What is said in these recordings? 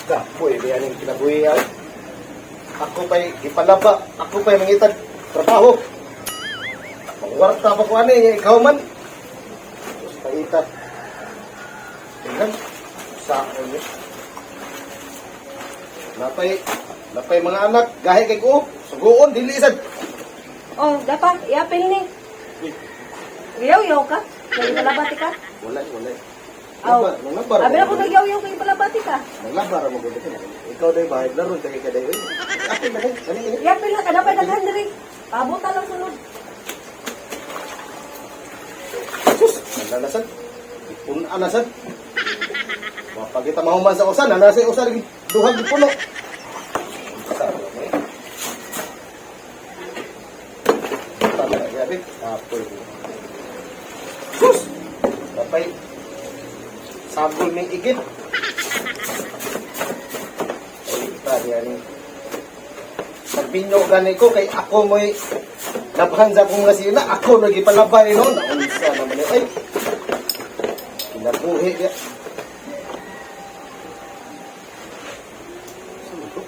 Kapoy, kaya ning kinabuhi ay. Ako pa'y gipalaba, ako pa'y mangitag trabaho. Mangwarta pa ko ani, ikaw man. Tapos paita. Tingnan, sa ni. Napay, napay mga anak, gahi kay ko, suguon, dili sad. Oh, dapat iapil ni. Uy, Yaw-yaw ka. Kay palabati ka. wala, wala. Aw. Labar, nanglabar. Abi ako nagyaw-yaw kay palabati ka. Nanglabar mo gud ka. Ikaw day bahid laro kay ka day. Ako na day, ani ini. Iapil na ka dapat daghan diri. Pabuta lang sunod. Sus, nalalasan. Ipun na sad. Mapagita mahuman sa usan, nana sa usan duhag gipuno. Sa mo eh. Tama na, grabe. Apoy. Sus! Napay sagol ning igit. Ay, pa ni. Nagbinyo gani ko kay ako mo'y nabhan sa akong lasina, ako nagipalabay no. Naunsa naman ni ay. Kinabuhi niya. Saan ito?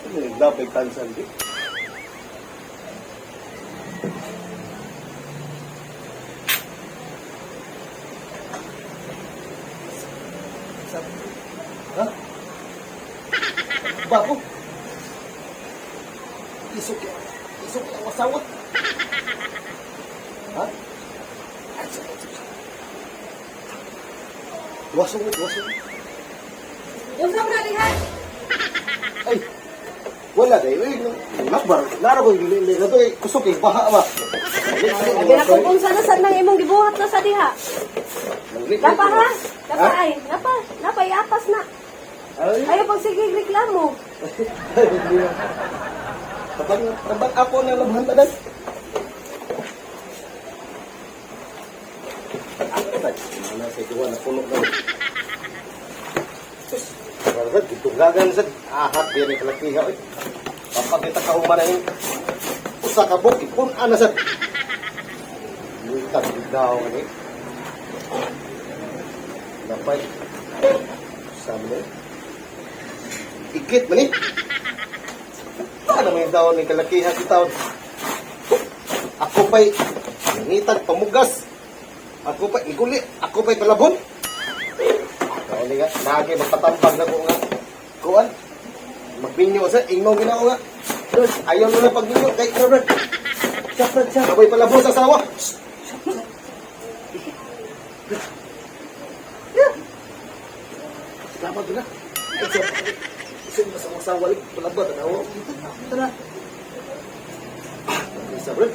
Saan yung naglabay tansan di? Ha? Bako? Isok ya. Isok ya asawa. Ha? Ay, sakit, sakit. Wasong, wasong. Unsa man diha? Ay, wala dahil. Ay, nakbar. Naro ko, hindi na to. Eh, kusog eh, baha ba? Abi ako unsa na sad nang imong gibuhat na sa diha. Napa ha? Napa ay, napa, napa iapas na. Ay, Ayaw pag sige reklamo. hindi na. Tabang, tabang ako na labhan tanan. Ay, wala sa duwa na puno na. Sus, wala gitunggagan sa ahat diyan ang kalakiha oy. Papakita ka human ang usa ka buk ipun-an na sa Lutag daw ni. Napay. Sabi ni. Ikit man ni. Paano may daon ni kalakihan si taon? Ako pa'y nangitag pamugas. Ako pa'y iguli. Ako pa'y palabon. Daon ni nga, nagi magpatambag na ko nga. Kuan, magbinyo sa ingno gina ko nga. Lord, ayaw na lang pagbinyo kay Robert. Ako'y palabon sa asawa. Salamat na. Ay, isa sa asawa, palabon, tanawa. Tara. Isa, bro.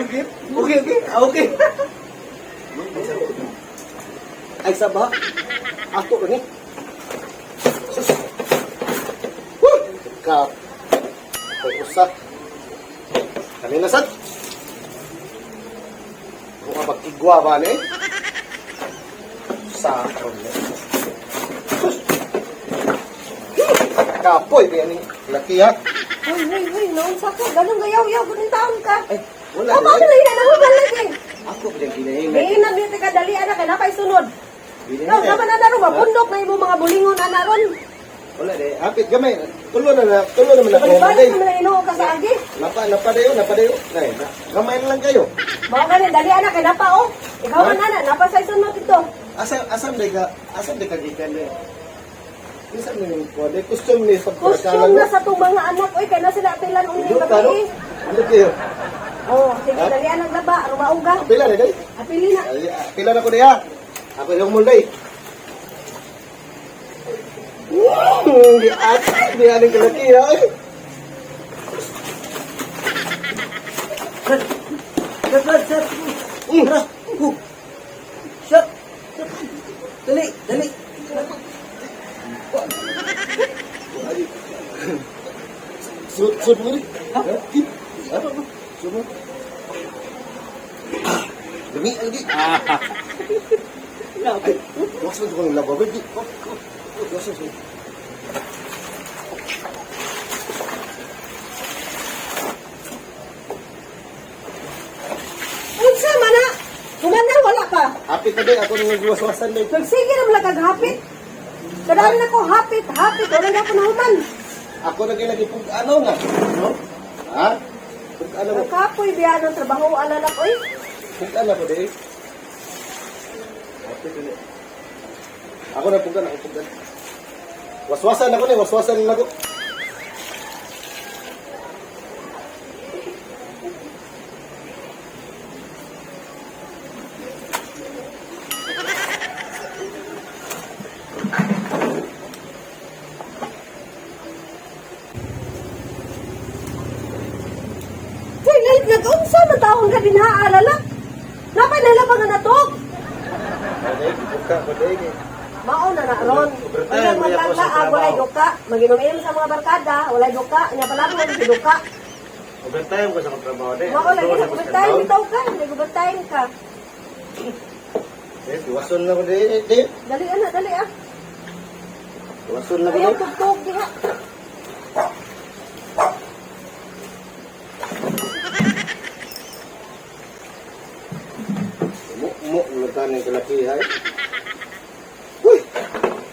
Okay, okay, okay. Ah, okay. Ay, sa ba? Ato rin eh. Sus. Woo! Kap. Ay, usa. Kanina sad. Kung ka magkigwa ba ni? Sa ron ni. Sus. Kapoy, kaya ni laki ha. Hoy, hoy, hoy, naunsa ka? Ganun gayaw-yaw, ganun taon ka. Ay, wala. Tama na yan, ako balik eh. Ako pa yung ginahinay. Diinag dito ka, dali anak, kay napay sunod. Ginahinay. No, naman na ron, mabundok na imong mga bulingon ana ron. Wala de, hapit gamay. Tulo na na, tulo naman ako Balik-balik maday. naman na inuo ka sa agi. Napa napa dayo, napa dayo. Nay, na, gamay na lang kayo. Mao gani dali anak kay napa oh. Ikaw man ana, napa sa sunod dito. Asa asam de ka, asam de ka gikan de. Isa ni yung ko, de costume ni sa Costume na sa tong mga anak oy kay na sila atilan ung Ano gabi. Ano kayo? Oh, sige Ha? dali anak laba, aron mauga. Pila na day? Apili na. Ay, pila na ko diha. Ako yung mulday. Wow, di at di aning kalaki ay. Sir, sir, sir. Tara. Sir. Sir. Dali, dali. Sud sud mo ni. Ha? Ha? Sud mo. Ah, Lami lagi. Ay, was mo kong laba ba? Was mo. Unsa man na? Human na wala pa. Hapit na din ako nang nagwaswasan din. Nagsige na lang kag hapit. Kadali na ko hapit, hapit wala na ako nahuman. Ako na ginagipug ano nga. No? Ha? Pug ano mo? Nakapoy biya ng trabaho alalak oy. Pug ano ko di. Hapit na. Ako na pugan, ako pugan. Waswasan ako ni, waswasan na ako. Hoy, lalit nag-unsa man taon ka dinha alalak. Napay nalaba nga natog. Ay, buka ko di. Mao na na ron. Overtime, Ang kuya ko sa maglaag walay trabaho. duka, maginom-inom sa mga barkada, walay duka, nya palagi walay duka. Overtime ko sa akong trabaho di. Mao lagi na overtime bitaw ka, nag-overtime ka. Eh, diwason na ko di. Di. Dali ana, dali ah. Diwason na ko Ayaw di. tugtog diha. Mo mo nagkaning kalaki hay. Uy.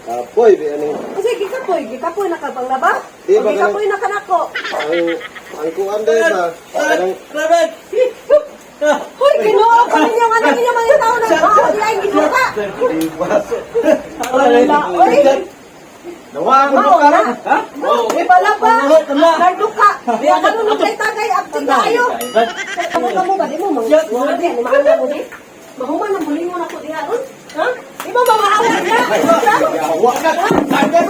Kapoy bi ani. Kasi gikapoy, gikapoy na ka panglaba. Di O ba gikapoy na kanako. Ang kuan di ba? Kanang Brad! Hoy, Ginoo, kami niyo nga ninyo mga tao na mao di ay giduka. Wala, oy. Nawa ang Mao duka. na. Ha? Di pala ba? Tama. Narduka. Di ka nung tagay abti kayo. Kamu kamu ba di mo mang wala di ni maana mo di. Mahuman ang bulingon ako diha ron. Ha? Di ba mamaawa ka? Yawa na. Bayo.